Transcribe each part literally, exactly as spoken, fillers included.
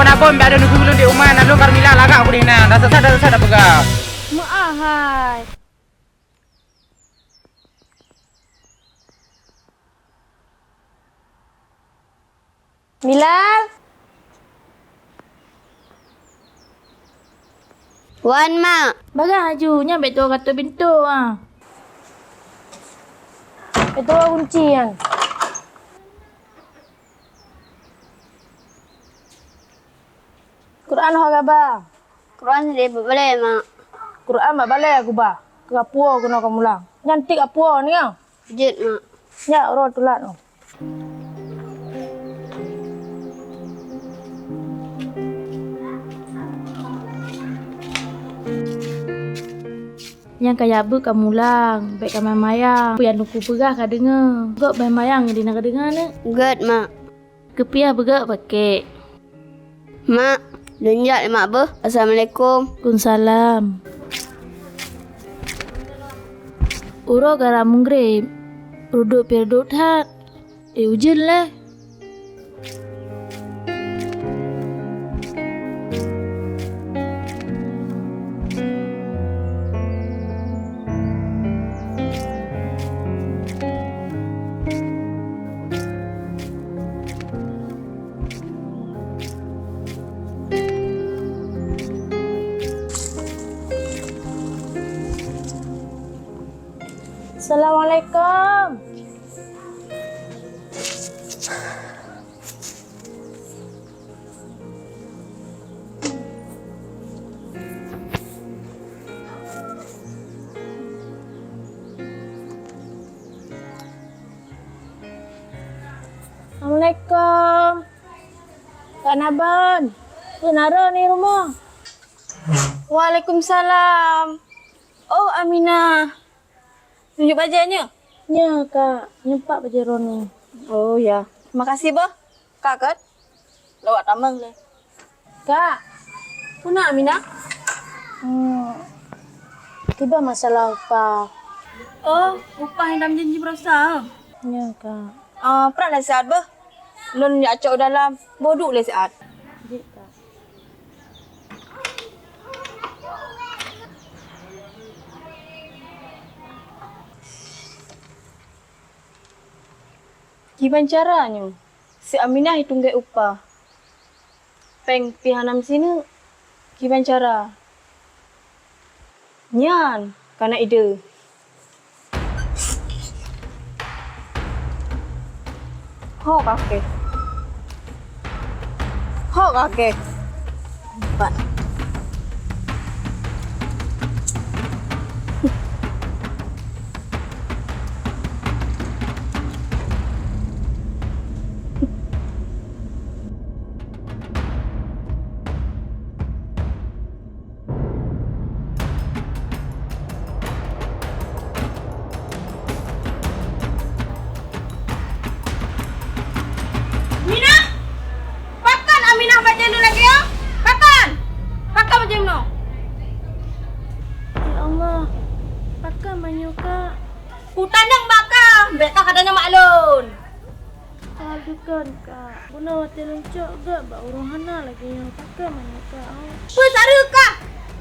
Na bom, bèk ada nuju ulôn di uma, na lôn Carmila lagak ku di na. Dah sesat, dah sesat, dah peugah. Meu'ah hai. Bilal. Wan, Mak. Bagah laju, nyan bèk tuwoe gata pintoe, ah. Bèk tuwoe kunci nyan. Quran ho gaba. Quran lé bak balèe, Mak. Quran bak balèe geuba. Keu apuwoe keunoe kamulang. Nyan tiek apuwoe nyoe. Jeuet, Mak. Nyak uroe teulat nyoe. Nyang kaya beuet kamulang, bèk kamayang-mayang. Peue nyang Teungku peugah kadeungö. Göt mayang-mayang di na kadeungö, Neuk. Göt, Mak. Keupiah beugöt pakèk. Mak, lôn jak lé mak beuh. Assalamualaikum. Waalaikumsalam. Uroe gara meugréb, reudôk pih reudôk that. Eh, ujeuen lé. Assalamualaikum. Assalamualaikum. Kak Nabon, peue na droeneuh di rumoh? Waalaikumsalam. Oh, Aminah. Tunjuk bajèe nyoe? Nyoe, Kak. Nyoe pat bajèe droeneuh. Oh, ya. Makasih, beuh. Kak, kan? Lewat tamong lé. Kak. Peue na, Aminah? Hmm. Kiban masalah upah. Oh, upah nyang lam janji baroesa? Nyoe, Kak. Ah, prat lé siat beuh. Lôn jak cok u dalam. Boh duek lé siat. Jeuet, Kak. Kiban cara nyoe? Si Aminah itong gèt upah. Pèng pih hana meusineuk. Kiban cara? Nyan ka na ide. Ho kake. Ho kake. Empat. Minah! Pakon Aminah bajèe lôn lagèe nyoe? Pakon? Pakon bajèe lôn? Ya Allah, pakon meunyoe, Kak? Kutanyong bak kah, bèk kah katanyong bak lôn. Ka dukon, Kak. Bunoe watèe lôn cok gèt bak uroe hana lagèe nyoe, pakon meunyoe, Kak? Peue sareue kah?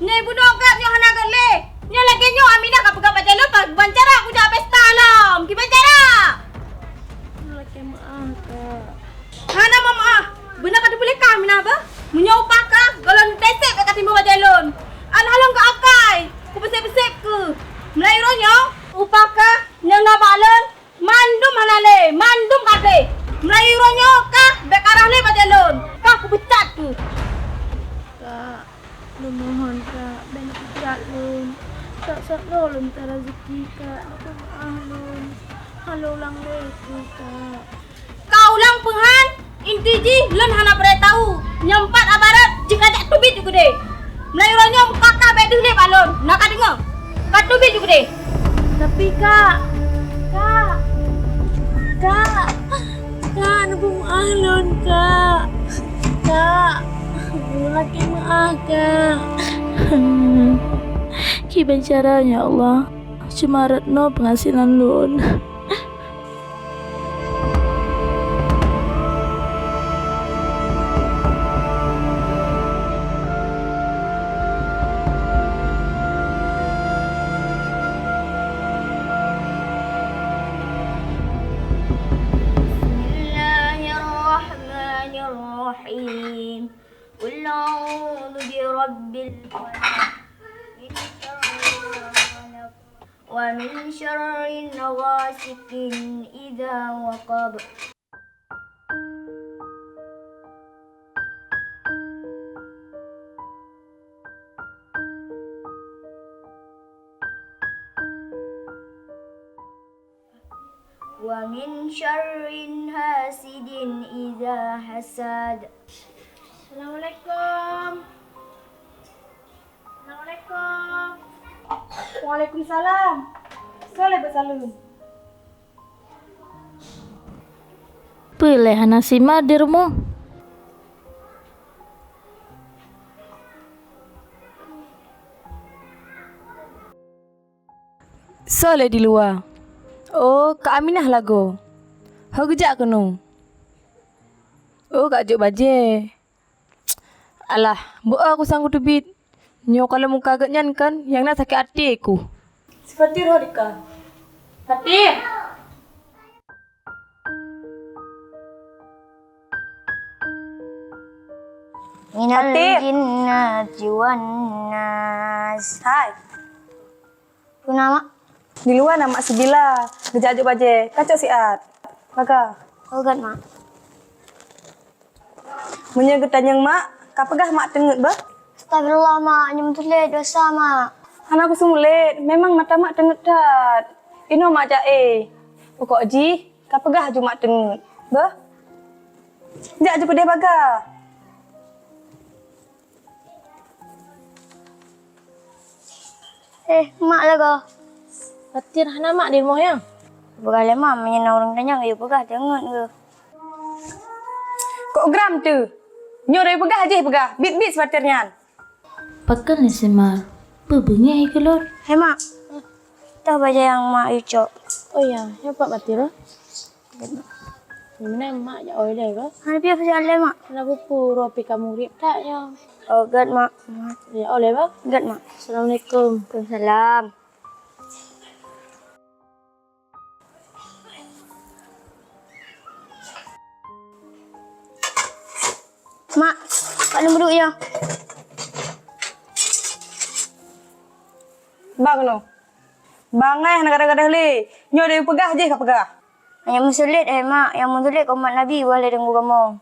Nyoe bunoe gèt nyoe hana gèt lé. Nyoe lagèe nyoe Aminah ka peugah bajèe lôn, kiban cara kujak pesta lom. Kiban cara? Lakèe meu'ah, Kak. Hana meu'ah. Beuna ka teupeuleuka Aminah beuh. Meunyoe upah kah, gohlom teuh sép ka timbong bajèe lôn. Alah lôn geuakai. Kupeusép-sép keuh. Meulayeue uroe nyoe, upah kah nyang na bak lôn, mandum hana lé, mandum ka gleh. Meulayeue uroe nyoe kah bèk karah lé bajèe lôn, kah kupeucat keuh. Kak, lôn mohon, Kak, bèk neupecat lôn. Kak, sot lôn minta raseuki, Kak, neupeumaáh lôn. Hana lôn ulang lé keuh, Kak. Ka ulang peue han, inti jih lôn hana bri tau. Nyoe pat abarat jih ka jak teubiet ju keudéh. Meulayeue uroe nyoe muka kah bèk deuh lé bak lôn, na ka deungö? Ka teubiet ju keudéh. Tapi, Kak, Kak, Kak, Kak, neupeumaáh lôn, Kak. Kak, lakèe meu'ah, Kak. Kiban cara, ya Allah, cuma rot noe peunghasilan lôn. الرحيم. قل أعوذ برب الفلق. من شر ما خلق. ومن شر غاسق إذا وقب. ومن شر حاسد إذا حسد. Assalamualaikum. Assalamualaikum. Waalaikumsalam. Soe lé bak saleuem? Peue lé hana si Mar di rumoh? Soe lé di luwa? Oh, Kak Aminah lagoe. Ho geujak keunoe? Oh, ka jok bajée. Alah, beu-o kusang kuteubiet. Nyoe ka lom muka geuhnyan kan nyang na sakét até ku. Si Fatir ho dika. Fatir! Minal Fatir! Jinnati wan nas. Hai. Peue na, Mak? Di luwa na Mak Sibila, geujak jok bajée, kacok siat. Baga. Oh, gét, Mak. Meunyoe geutanyong Mak, ka peugah Mak teungeut beuh? Astagfirullah, Mak. Nyoe meutulet dosa, Mak. Hana kuseumeulét, memang mata Mak teungeut that. Inoe Mak jak éh. Pokok jih, ka peugah ju Mak teungeut. Beuh? Jak ju keudeh Baga. Eh, Mak lagoe. Fatir hana mak di rumoh nyan? Peugah lé Mak, meunyoe na ureuëng tanyong, yue peugah teungeut geuh. Kok gram teuh? Nyoe doi peugah jih peugah, biet-biet si Fatir nyan. Pakon lé si Mar, beubeungéh keulot. Hai Mak, toh bajée nyang Mak yue cok. Oh ya, nyoe pat Fatir. Meunan mak jak oi lé kah? Hana piôh jak oi lé, Mak. Hana peue-peue, uroe pih ka mugrib that nyoe. Oh, gét, Mak. Ya, oi lé bah. Gét, Mak. Assalamualaikum. Waalaikumsalam. Mak, pat lôn meuduek nyoe? Bang noh. Bangai hana gadoh-gadoh lé. Nyoe doi peugah jih ka peugah. Nyang meusulet, hai Mak, nyang meusulet keu umat Nabi bah lé deungon kamoe.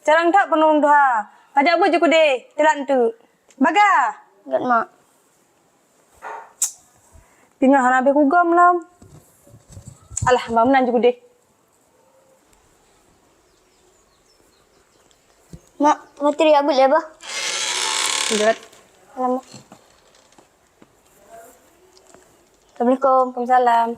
Carang that peunurun tuha. Pajak beuet ju keudeh, teulat enteuk. Baga! Gét, Mak. Pinga hana habéh kugom lom. Alah, bah meunan ju keudeh. Mak, Fatir jak beuet lé bah. Jeuet. Alamak. Assalamualaikum. Waalaikumsalam.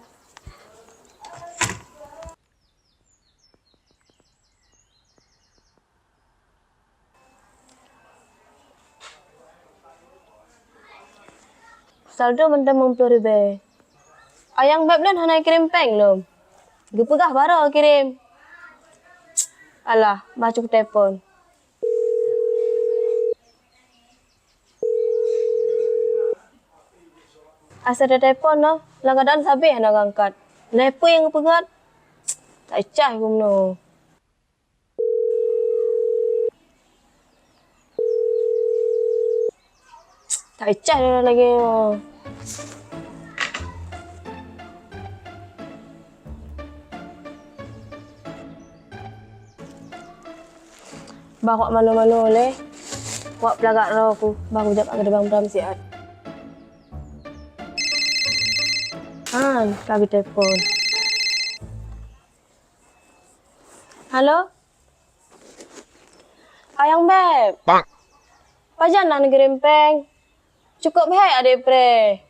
Saldo mantong limong ploh ribèe. Ayang bèk lôn hana kirém péng lom. Geupeugah baroe kirém. Alah, bah cok telepon. Asai teutelepon noh, lam keuadaan sabé hana geuangkat. Lé peue nyang geupeugah? Taicah geumeunyoe. Taicah lagèe nyoe. Bah wak manoe-manoe lé, wak peulagak droe ku, bah kujak bak geudebang bram siat. Han, ka geutelepon. Halo? Ayang Beb. Pajan na neugirém péng? Cukôp hék adé preh.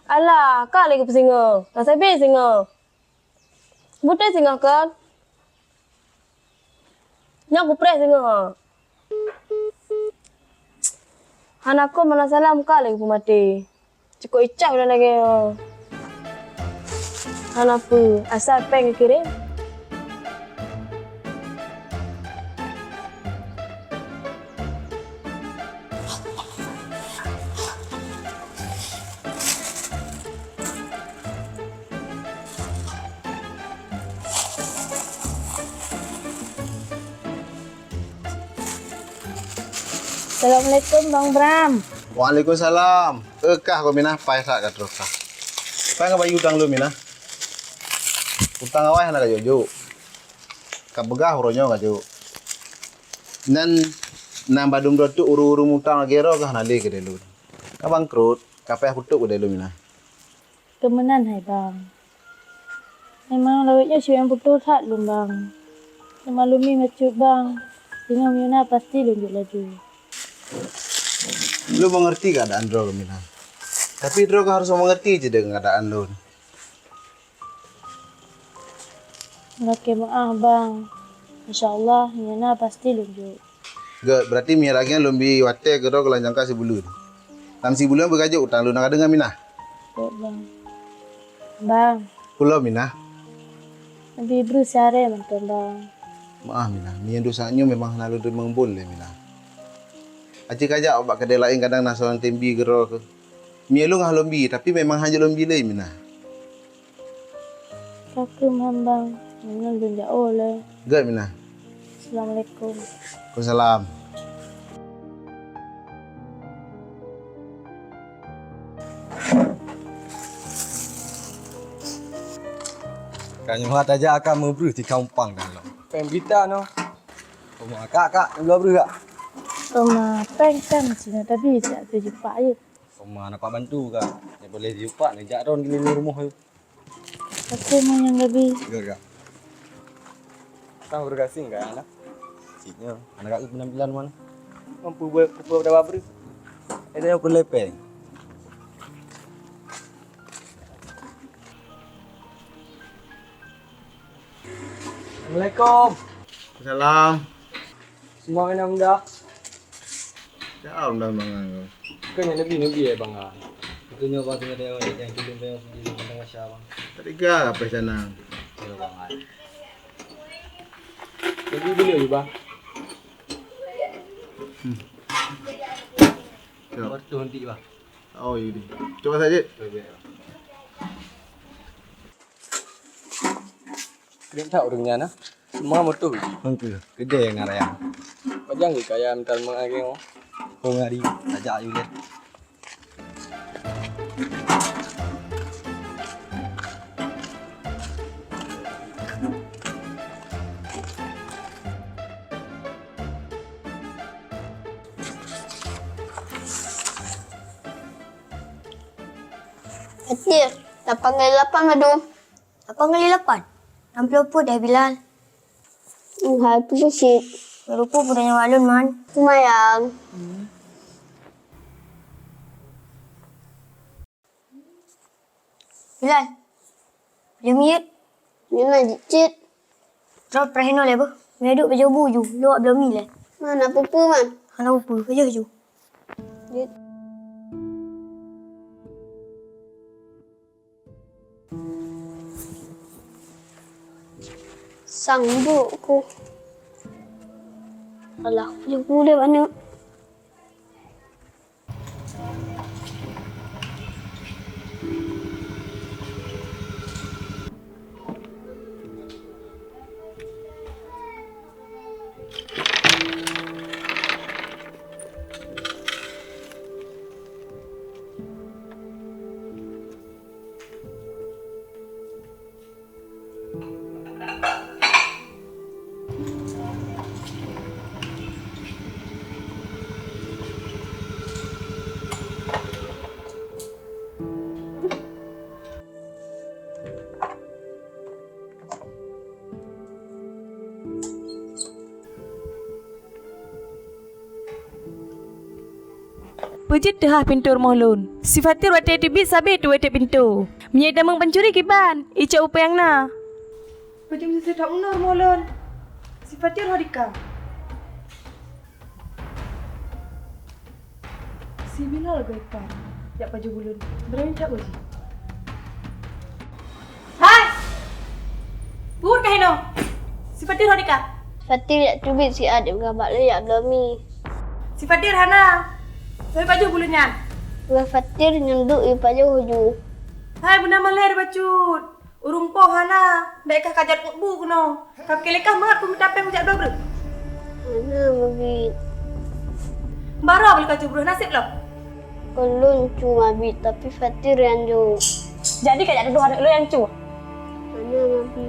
Alah, ka lé geupeusingoh. Ka sabé singoh. Beutôi singoh kon? Nyoe kupreh singoh. Hana kon, hana salam, ka lé geupeumaté. Cukôp icah udah lagèe nyoe. Hana peue, asai péng geukirém. Assalamualaikum, Bang Bram. Waalaikumsalam. Eh, kah kau Minah, pai that ka troh kah. Pai ngabayeue utang lôn Minah. Utang awai hana kajok-jok. Ka peugah uroe nyoe kajok. Nan, nan badum droe tu ureueng-ureueng utang lagèe droe kah hana lé keudéh lôn. Ka bangkrot, ka payah kutôp keudéh lôn Minah. Keu meunan hai Bang. Memang lawét nyoe siwéng putôh that lôn Bang. Teuma lôn mi bacut Bang. Singoh meunyoe na pasti lôn jok laju. Lôn meungerti keuadaan droe Minah. Tapi droe harôh meungerti cit deungon keuadaan lôn. Lakèe meu'ah Bang. Insya Allah meunyoe na pasti lôn jok. Gèt, berarti meunyoe lagèe nyan lôn bi watèe keudroe keu lam jangka sibuleuen. Lam sibuleuen beugajok utang lôn nyang ka deungon Minah. Gèt, Bang. Bang. Peue lom Minah? Neubi breuh siaré mantong, Bang. Meu'ah Minah, meunyoe dosa nyoe memang hana lôn teurimong bon lé Minah. Aci kajak bak keudè laén kadang na soe nyang tem bi keudroe keuh. Meunyoe lôn hana lôn bi, tapi memang hana lôn bi lé Minah. Ka keuh meuhan Bang, nyoe lôn jak woe lé. Gèt Minah. Assalamualaikum. Waalaikumsalam. Ka nyoe that aja akan meubreuh di kampung dah lom. Pèng berita noh. Oma kak, kak, nyoe breuh kak. Oma pèng kan sinoe tapi jak tuju pak ye. Oma na pak bantu kak. Nyoe boleh di pak, nyoe jak ron di rumoh tu. Tapi mau nyang gabi. Gèt, gèt. Kang bergasing kan, anak? Cik nyoe, anak aku penampilan mana? Mampu buat pupuk dawa beri. Ada yang pun lepeng. Assalamualaikum. Salam. Semua kena mudah. Jauh dah mangan kau. Bukannya lebih-lebih ya bang ah. Itu nyoba tu ada yang yang kirim yang sendiri tengah siapa. Tadi gak apa sana? Ya bang ah. Lebih dulu ya bang. Hmm. Jawab. Waktu nanti bang. Oh iya deh. Coba saja. Coba. Keuneuk that ureueng nyan na? Seumah meutuh. Engkeu, keudè ngon rayang. Pajan geuh kaya meutan meuagèe nyoe? Ho ngari, tajak aju lé. Akhé, lapan kali lapan madum. Lapan kali lapan? Enam puluh peuet deh, Bilal. Hai, peuet cit. Meureumpok peue nyoe walon, Man. Seumayang. Bilal. Jeumiet. Nyoe na jicit. Droe preh inoe lé beuh. Meuduek bajèe bu ju, lôn bloe mi lé. Man, na peue-peue, Man? Hana peue-peue, keujoh ju. Jeuet. Sang duek ku. Alah, keujoh bu lé aneuk. Peue jeuet teuhah pintoe rumoh lôn? Si Fatir watèe teubiet sabé tuwèe teuk pintoe. Meunyoe tamong pancuri kiban, icok peue nyang na. Peue jeuet meuseutôt unoe rumoh lôn? Si Fatir ho dika. Si Bilal geuipan jak pajoh buleuen, beurani that uji. Hai! Buet kah inoe? Si Fatir ho dika? Fatir jak teubiet siat, gabak lé jak bloe mi. Si Fatir hana. Soe pajoh buleuen nyan? Wah Fatir nyang duek ipajoh ju. Hai beuna malèe bacut. Ureueng po hana, bèk kah kajat bu keunoe. Ka pike lé kah mat peumita péng jak bloe breuh. Hana meubiet. Baroe bak lôn ka jubruh, na sép lom. Kon lôn cuma bit, tapi Fatir nyang jok. Jadi kajak tudoh aneuk lôn nyang cok? Hana, Abi.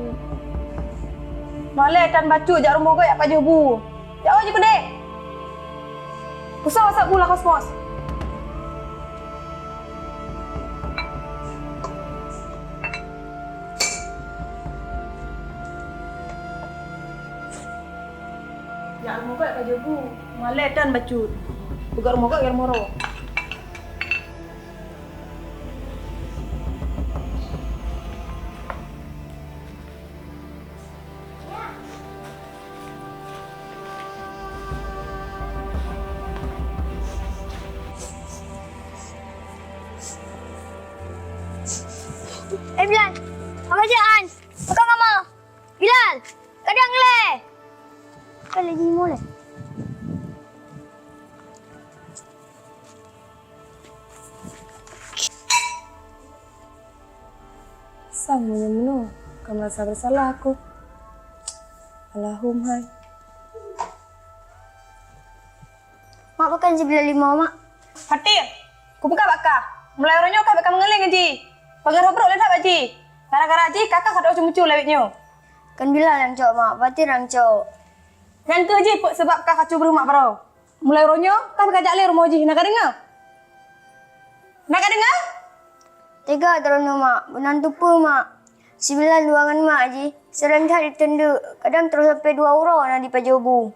Malée tan bacut jak rumoh gob jak pajoh bu. Jak woe jih keudeh. Peusah asap bu lam kosmos. Jak rumoh gob jak pajoh bu. Malée tan bacut. Peugah rumoh gob jak rumoh droe. Eh, Bilal, apa kerajaan? Pegang kamu. Bilal, kadang leh. Kan lagi mau leh. Sang meunyoe-meunyoe ka meurasa bersalah aku. Allahumma hai. Mak, pakon sibilah limau, Mak? Fatir, kupeugah bak kah, mulai uroe nyoe kah bèk kameungaieng ngon jih. Peungaroh brôk lé that bak jih. Gara-gara jih kakah ka trôh ceumeucue lawét nyoe. Kon Bilal nyang cok, Mak, Fatir nyang cok. Nyan keuh jih peue sabab kah kacu breuh mak baroe. Mulai uroe nyoe kah bèk kajak lé rumoh jih, na kadeungoe? Na kadeungoe? Teuga droeneuh, Mak, meunan teupeu, Mak. Sibilah luwa ngon mak jih, seureun that jiteundeuk, kadang trôh sampoe dua uroe na jipajoh bu.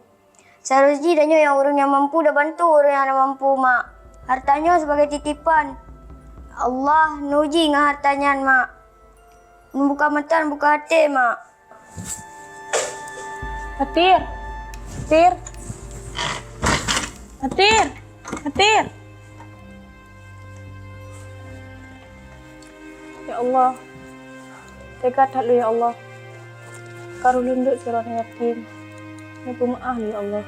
Seharôh jih tanyoe nyang ureueng nyang mampu tabantu ureueng nyang hana mampu, Mak. Hareuta nyoe sibagai titipan Allah, neuji ngon hareuta nyan, Mak. Neubuka mata, neubuka até, Mak. Atir, Atir, Atir, Atir. Ya Allah, teuga that lôn ya Allah. Ka roh lôn duek sidroe yatim. Neupeumeu'ah lôn ya Allah.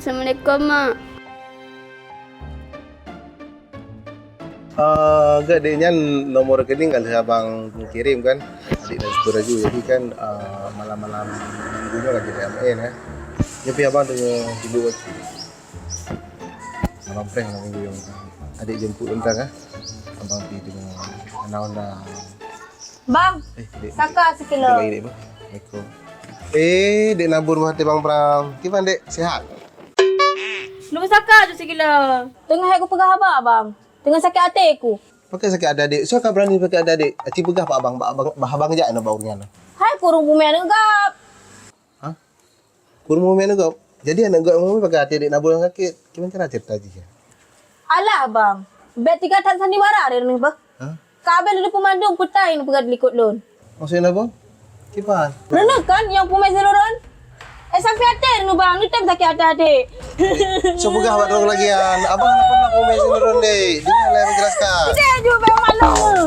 Assalamualaikum, Mak. Ah, geuh dek nyan nomor rekening ka lheueh abang kirém kan. Adik dan super laju, jadi kan, ah, malam-malam minggu nyoe lagi ada M N, eh. Nyoe pih abang tengok tidur. Abang prank malam minggu nyoe. Adik jemput lôn tan, eh. Abang pi tengok Honda-Honda. Bang, eh, dek, saka dek, sikilo. Dek lagi, dek, bang. Assalamualaikum. Eh, dek Nabur buah hati Bang Pram. Kiban, dek? Sehat? Lôn saka ju sikilo. Teungoh hai kupeugah haba, Bang. Teungoh sakét até ku. Pakon sakét até, dek? Soe ka beurani sakét até, dek? Aci peugah bak abang, bak abang, bah abang jak na bak ureueng nyan. Hai, kureueng pumé aneuk gab. Hah? Kureueng pumé aneuk gab? Jadi aneuk gab pumé pakon até dek Nabur nyang sakét? Kiban cara ceurita jih? Alah, Bang. Bèk teuga that sandiwara deh neuh, bah. Hah? Ka abéh lôn peumandum peue nyang neupeugah dilikot lôn. Maksud Nabur? Kiban? Neuh kan nyang pumé sinurôn? Eh, sampai até neuh, Bang. Neutem sakét até, até. Soe peugah bak droe lagi nyan? Abang hana pernah pumé sinurôn, dek. Deungoe lé, abang jelaskan. Dek, ju bèk maklum.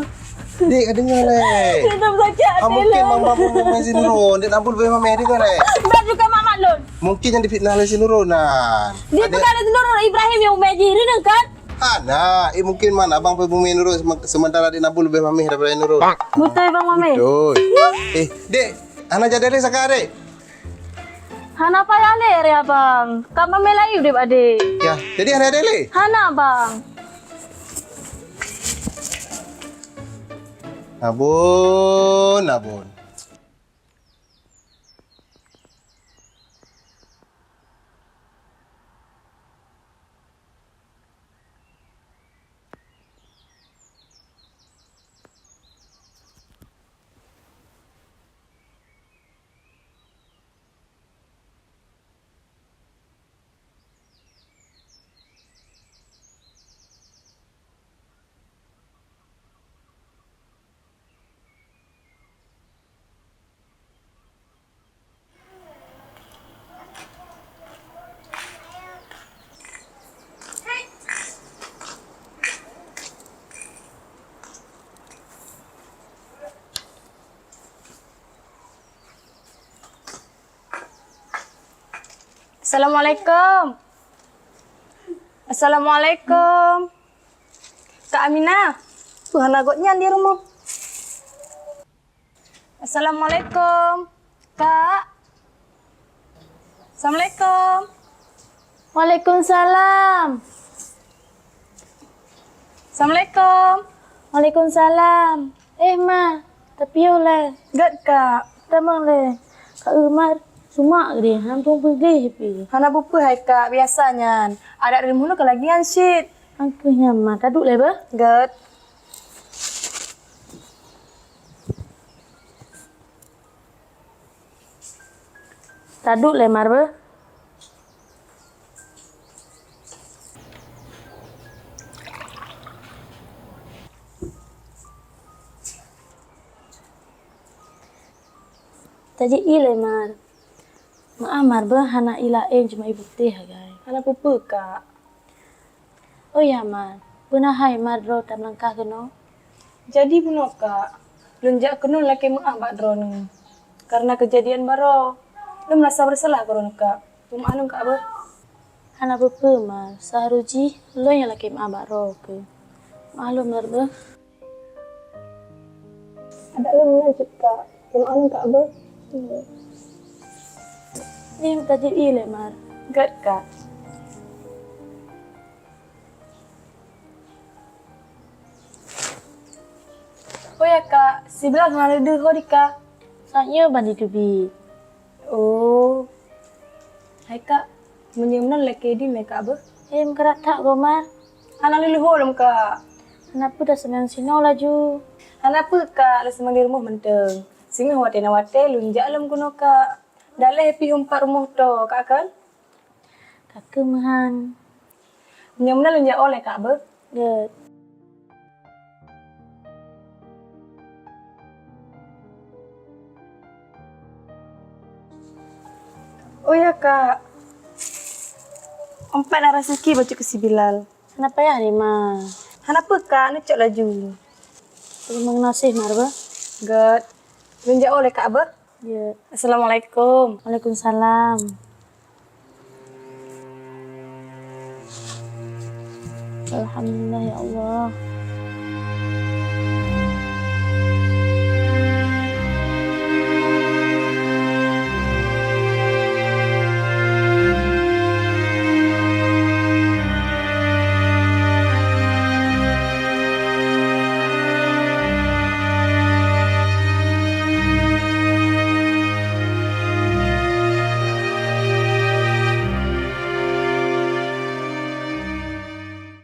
Dek, ka deungoe lé. Neutem sakét até. Ah, mungkin lôn. Bang Babu pumé sinurôn. Dek Nabur bèk mamèh, deungoe lé. Bèk ju keu mak maklum. Mungkin nyang difitnah lé sinurôn nyan. Difitnah lé sinurôn, Ibrahim nyang pumé jih, neuh kan? Hana, eh, mungkin man abang pih pumé nurot seme-, sementara dek Nabur leubeh mamèh daripada nurot. Beutôi, Bang Mamèh? Beutôi. Eh, dek, hana jadi lé saka, dek? Hana payah lé, ré abang. Ka Mamèh layu deh, adek. Ya, jadi hana jadi lé? Hana, Bang. Abon, abon. Assalamualaikum. Assalamualaikum. Kak Aminah, peue hana gobnyan di rumoh? Assalamualaikum, Kak. Assalamualaikum. Waalaikumsalam. Assalamualaikum. Waalaikumsalam. Eh, Ma, tapiôh lé. Gét, Kak. Tamong lé. Kak Umar, sumak deh, hantom peugléh pih. Hana peue-peue hai, Kak, biasa nyan. Adak di rumoh ka lagèe nyan cit. Angkeuh nyan, Ma, taduek lé beuh. Gét. Taduek lé Mar beuh. Tajak ie lé Mar. Meu'ah Mar beuh, hana ie laén, cuma ie putéh sagai. Hana peue-peue, Kak. Oh ya, Mar. Peue na hai Mar droe tameulangkah keunoe? Jadi bunoe, Kak. Lôn jak keunoe lakèe meu'ah bak droeneuh. Karena keujadian baroe, lôn meurasa beusalah keu droeneuh, Kak. Peumeu'ah lôn, Kak, beuh. Hana peue-peue, Mar. Seuharôh jih lôn nyang lakèe meu'ah bak droe keuh. Meu'ah lôn, Mar, beuh. Adak lôn meunan cit, Kak. Peumeu'ah lôn, Kak, beuh. Nyoe tajak ie lé Mar. Gét, Kak. Oh ya, Kak, si Bilal hana leudeuh ho di, Kak. Saat nyoe ban jiteubiet. Oh. Hai, Kak, meunyoe meunan lakèe di mé, Kak, beuh. Eh, meukarat that goe, Mar. Hana leuleuho lom, Kak. Hana peue, taseumayang sinoe laju. Hana peue, Kak, taseumayang di rumoh mantong. Singoh watèe na watèe lôn jak lom keunoe, Kak. Daleh pih umpat rumoh tô, Kak, kan? Ka keuh meuhan. Nyoe meunan lôn jak o lé, Kak, beuh. Gét. Oh ya, Kak. Umpat na raseuki bacut keu si Bilal. Hana payah, Rima. Hana peue, Kak, neucok laju. Terima kasih, Mar, beuh. Gét. Lôn jak o lé, Kak, beuh. Ya. Assalamualaikum. Waalaikumsalam. Alhamdulillah, ya Allah.